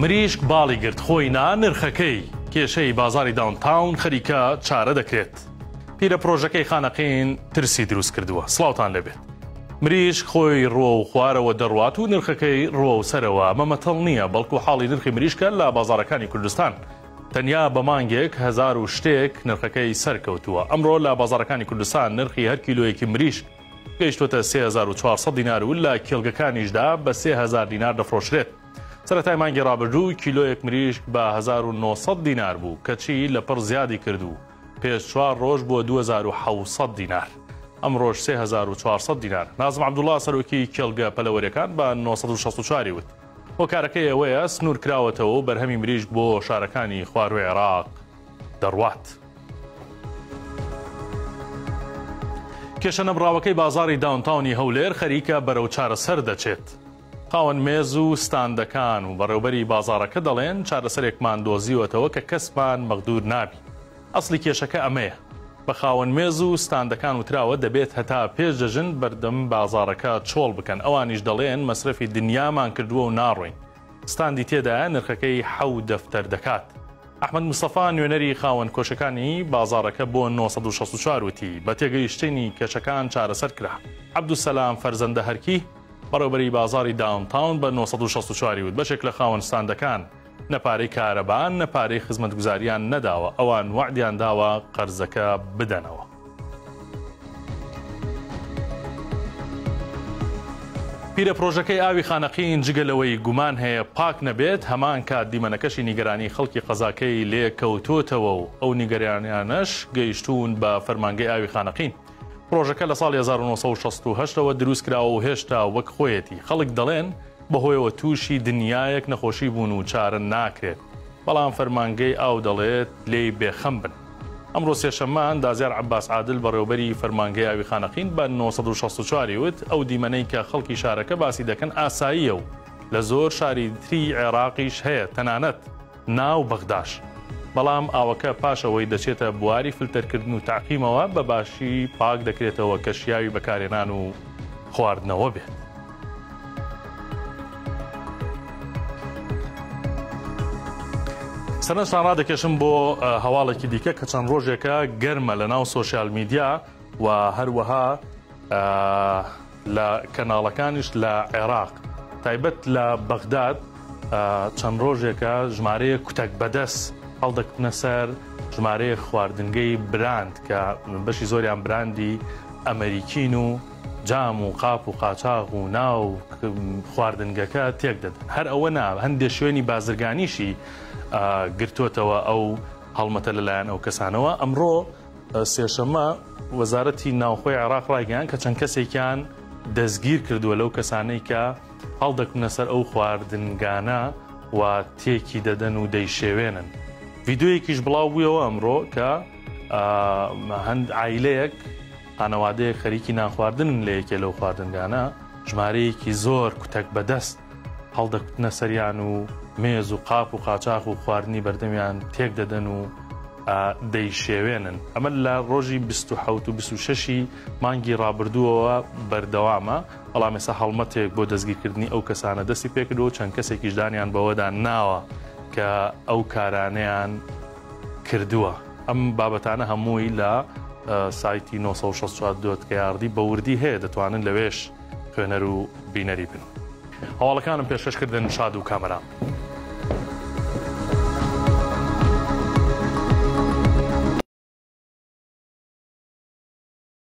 مریشک باڵی گرت خۆی نا نرخەکەی، کێشەی بازاڕی داونتاون خەریکە چارە دەکرێت. پیرە پرۆژەکەی خانەقین ترسی دروست کردووە. سڵاوتان لێبێت. مریشک خۆی ڕووەو خوارەوە دەڕوات و نرخەکەی ڕووەو سەرەوە، ئەمە مەتەڵ نییە، بەڵکو حاڵی نرخی مریشکە لە بازاڕەکانی کوردستان. تەنیا بە مانگێک هەزارو شتێک نرخەکەی سەرکەوتووە. ئەمڕۆ لە بازاڕەکانی کوردستان نرخی هەر کیلۆیەکی مریشک گەیشتووەتە 3400 دینار و لە کێڵگەکانیشدا بە 3000 دینار دەفرۆشرێت. سەرەتای مانگی ڕابردوو کیلۆیەک مریشک بە 1900 دینار بوو، کەچی لەپڕ زیادی کرد و پێش چوار ڕۆژ بووە 2700 دینار. ئەمڕۆش 3400 دینار. نازم عەبدوڵا سەرۆکی کێڵگە پەلەوەریەکان بە 964 ی وت. هۆکارەکەی ئەوەیە سنوور کراوەتەوە و بەرهەمی مریشک بۆ شارەکانی خوارووی عێراق دەڕوات. کێشە نەبڕاوەکەی بازاڕی داونتاونی هەولێر خەریکە بەرەو چارەسەر دەچێت. خاوەن مێز و ستاندەکان و بەڕێوبەری بازاڕەکە دەڵێن چارەسەرێکمان دۆزیوەتەوە کە کەسمان مەغدور نابین. ئەسڵی کێشەکە ئەمەیە. بە خاوەن مێز و ستاندەکان وتراوە دەبێت هەتا پێش جەژن بەردەم بازاڕەکە چۆڵ بکەن، ئەوانیش دەڵێن مەسرەفی دنیامان کردووە و ناڕۆین. ستاندی تێدایە نرخەکەی حەوت دەفتەر دەکات. ئەحمەد مستەفا نوێنەری خاوەن کۆشەکانی بازاڕەکە بۆ 964 وتی، بە تێگەیشتنی کێشەکان چارەسەر کرا. عەبدولسەلام فەرزەندە هەرکی، بەڕێوەبەری بازاڕی داونتاون بە 964 ی وت، بەشێک لە خاوەن ستاندەکان نە پارەی کارەبا نە پارەی خزمەتگوزاریان نەداوە، ئەوان وەعدیان داوە قەرزەکە بدەنەوە. پیرە پرۆژەکەی ئاوی خانەقین جگە لەوەی گومان هەیە پاک نەبێت، هەمان کات دیمەنەکەشی نیگەرانی خەڵکی قەزاکەی لێ کەوتۆتەوە و ئەو نیگەرانیانەش گەیشتوون بە فەرمانگەی ئاوی خانەقین. پرۆژەکە لە ساڵی 1968 ەوە دروست کراوە و هێشتا وەک خۆیەتی، خەڵک دەڵێن بەهۆیەوە تووشی دنیایەک نەخۆشی بوون و چارە ناکرێت، بەڵام فەرمانگەی ئاو دەڵێت لێی بێخەم بن. ئەمڕۆ سێشەممە ئەندازیار عەباس عادل بەڕێوەبەری فەرمانگەی ئاوی خانەقین بە 964 ی وت، ئەو دیمەنەی کە خەڵکی شارەکە باسی دەکەن ئاساییە و لە زۆر شاری تری عێراقیش هەیە تەنانەت ناو بەغداش، بەڵام ئاوەکە پاش ئەوەی دەچێتە بواری فلتەرکردن و تەعقیمەوە بە باشی پاک دەکرێتەوە کە شیاوی بەکارهێنان و خواردنەوە بێت. سەرنجتان ڕادەکێشم بۆ هەواڵێکی دیکە کە چەند ڕۆژێکە گەرمە لە ناو سۆشیال میدیا و هەروەها لە کەناڵەکانیش لە عێراق تایبەت لە بەغداد چەند ڕۆژێکە ژمارەیە کوتەک بەدەست هەڵدەکوتنە سەر ژمارەیە خواردنگەی براند کە بەشی زۆریان براندی ئەمریکین و جام و قاپ و قاچاغ و ناو خواردنگەکە تێک دەدەن. هەر ئەوە نا، هەندێ شوێنی بازرگانیشی گرتۆتەوە ئەو هەڵمەتە لەلایەن ئەو کەسانەوە. ئەمڕۆ سێشەممە وەزارەتی ناوخۆی عێراق ڕایگەیاند کە چەند کەسێکیان دەستگیر کردووە لەو کەسانەی کە هەڵدەکوتنە سەر ئەو خواردنگانە و تێکی دەدەن و دەیشێوێنن. ڤیدیۆیەکیش بڵاو بوویەوە ئەمڕۆ کە هەند عایلەیەک خانەوادەیەک خەریکی نانخواردنن لە یەکێ لەو خواردنگانە، ژمارەیەکی زۆر کوتەک بەدەست هەڵدەکوتنە سەریان و مێز و قاپ و قاچاخ و خواردنی بەردەمیان تێک دەدەن و دەیشێوێنن. ئەمە لە ڕۆژی 27 و 26 ی مانگی ڕابردووەوە بەردەوامە، بەڵام ئێستا هەڵمەتێک بۆ دەستگیرکردنی ئەو کەسانە دەستی پێکردووە و چەند کەسێکیش دانیان بەوەدا ناوە کە ئەو کارانەیان کردووە. ئەم بابەتانە هەمووی لە سایتی 964 dot KRD بە وردی هەیە دەتوانن لەوێش خوێنەر و بینەری بن. هەواڵەکانم پێشکەش کردن شاد و کامەران.